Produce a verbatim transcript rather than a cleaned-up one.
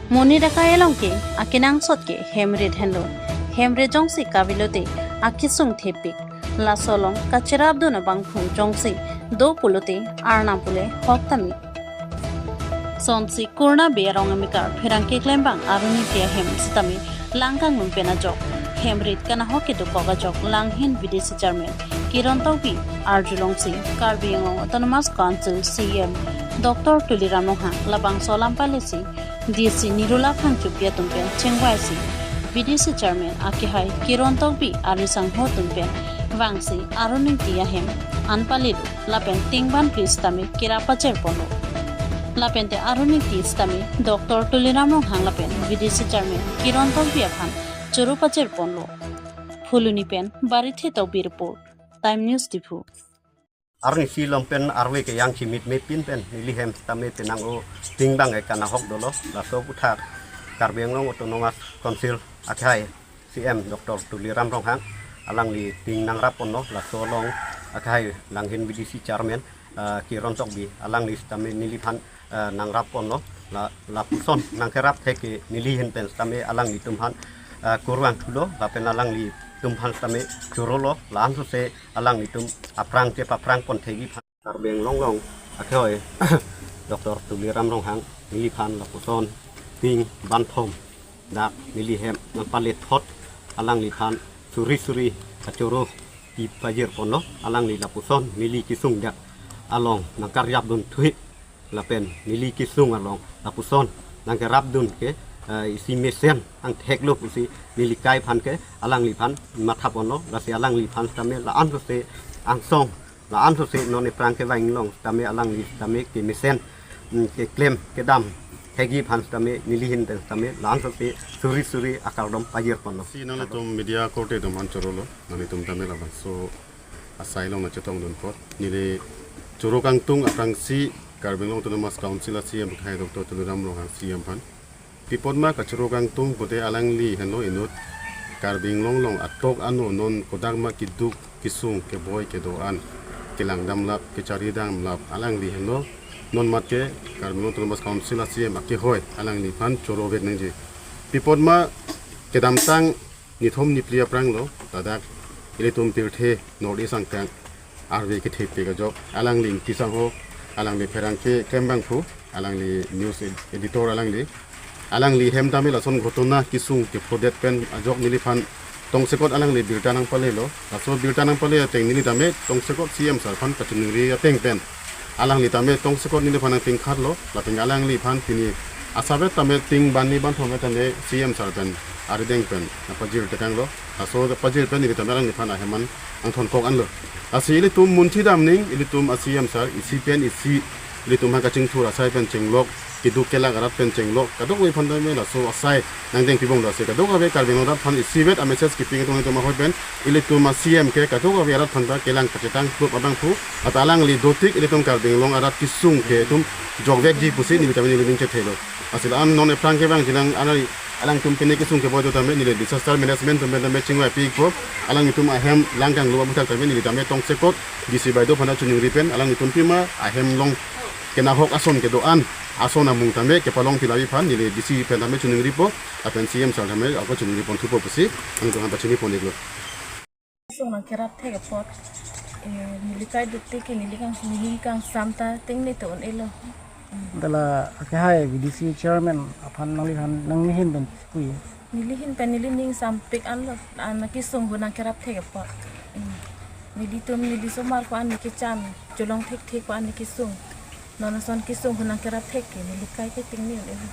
Monit akai along ke akenangsot ke hem rit henlo. Hem rit jongsi kavelote akesung thepik. Laso along kacherapdun abangphu jongsi do pulote arnam pule hok tame. Sonsi Kurna Bey arong amekar pherangke klembang aruni ti ahem sitame lang kanglum pen ajok hem rit kanahok kedokok ajok Langhin V D C chairman Kiron Tokbi arjulongsi Karbi Anglong Autonomous Council C E M Doctor Tuliram Ronghang labangso alam palisi D C Nirula Phangchopi atum pen chingvaisi V D C chairman akehai Kiron Tokbi arisangho atum pen vangsi aruni ti ahem an palilu lapen ting ban pli sitame kerap pajir ponlo. Lapente aruni ti sitame Doctor Tuliram Ronghang lapen V D C chairman Kiron Tokbi aphan choro pajir ponlo. Phuloni pen Barithe Tokbi report, Time News Diphu. Arnisi along pen arve ke yang chimit mepin pen neli hem sitame penang o ting bang e kanahok dolo, laso aputhak Karbi Anglong Autonomous Council akhai C M Doctor Tuliram Ronghang alangli ting nangrap ponlo, laso along akhai Langhin V D C chairman, ah, Kiron Tokbi alangli sitame neliphan, ah, nangrap ponlo, la, lapuson nangkerap thek ke neli ahin pen sitame alanglitum aphan, ah, kurvangthulo, lapen alanglitum aphan sitame chorolo, la-an sose alanglitum aphrang kepaphrang pon thekji aphan. Karbi Anglong along akhai Doctor Tuliram Ronghang neliphan lapuson ting banthom dak neli hem nangpalit thot alangliphan suri suri kachoro pi pajir ponlo, alangli lapuson neli kesung dak along nangkarjapdun thuhi lapen neli kesung along lapuson nangkerapdun ke, eh, isi mesen angthek lo pusi neli kai aphan ke alangliphan matha ponlo, lasi alangliphan sitame la-an sose angsong, la-an sose non ephrang kevang along sitame alangli sitame kemesen, mm, keklem kedam thekji aphan sitame neli ahin pen sitame la-an sose suri suri akardom pajir ponlo. Si nanglitum media korte atum aphan chorolo, nanglitum tame labangso asai along nangchetongdun apot. Neli choro kangtung aphrangsi Karbi Anglong Autonomous Council a C E M akhai Doctor Tuliram Ronghang C E M aphan. Pi apot ma kachoro kangtung pulote alangli henlo inut Karbi Anglong along atok ano non kodak ma keduk kesung keboi kedo-an kelang damlap kechari damlap alangli henlo. Non mat ke Karbi Anglong Autonomous Council a C E M akehoi alangliphan choro vek nangji. Pi apot ma kedamtang nithom nipli aphrang lo, ladak ilitum pirthe North East angkang arve kethepik ajok alangli ingti sangho, alangli pherangke klembangphu, alangli news ed-, editor alangli, alangli hem tame lason ghotona kesung kephodet pen ajok neliphan tongsekot alangli birta nangpalelo, laso birta nangpale ateng neli tame tongsekot C E M sir aphan kachiningri ateng pen alangli tame tongsekot neliphan nangpingkharlo, lapen alangliphan pini asavet tame ting banni banthom tame C E M sir pen arideng pen nangpajir tekanglo, laso pajir pen neli tame alangliphan ahem an angthonkok anlo. Lasi ilitum munthi damning, ilitum a C E M sir isi pen isi ilitum aphan kachingthur asai pen chenglok, keduk kelak arat pen chenglok, kadokave aphan tame laso asai nangdeng pibom do, lasi kadokave Karbi Anglong arat aphan isivet a message kepi nangtum ahoi pen ilitum a C E M ke kadokave arat aphan ta kelang kachetang klop abangphu, ata alangli dotik ilitum Karbi Anglong arat kesung ke itum jokvekji pusi neli tame neli ning chethelo. Lasi la-an non ephrang kevang jilang alangli alangtum pine kesung keboi do tame neli disaster management atum pen tame chingvai pi ikpo, alanglitum ahem lang kanglum aputhak tame neli tame tongsekot D C bai do aphan ta chiningri pen alanglitum pima ahem along kenahok ason kedo-an ason amung tame kepalong pilavi aphan neli D C pen tame chiningripo, lapen C E M sir tame ako chiningri ponthupo pusi alanglitum aphan pachini pon iklo. Kesung nangkerap thek apot, eh, neli kai dotik ke neli kang, neli kangsam ta tengne to un-elo. Dala akehai V D C chairman aphan nangliphan nangli ahin pen pu-i. Neli ahin pen neli ning sampik anlo, an kesung hu nangkerap thek apot. Hmm. Nelitum neli somar ko an kechan, cholong thekthe ko an kesung. Non ason kesung hu nangkerap thek ke, neli kai ke tengne un-elo.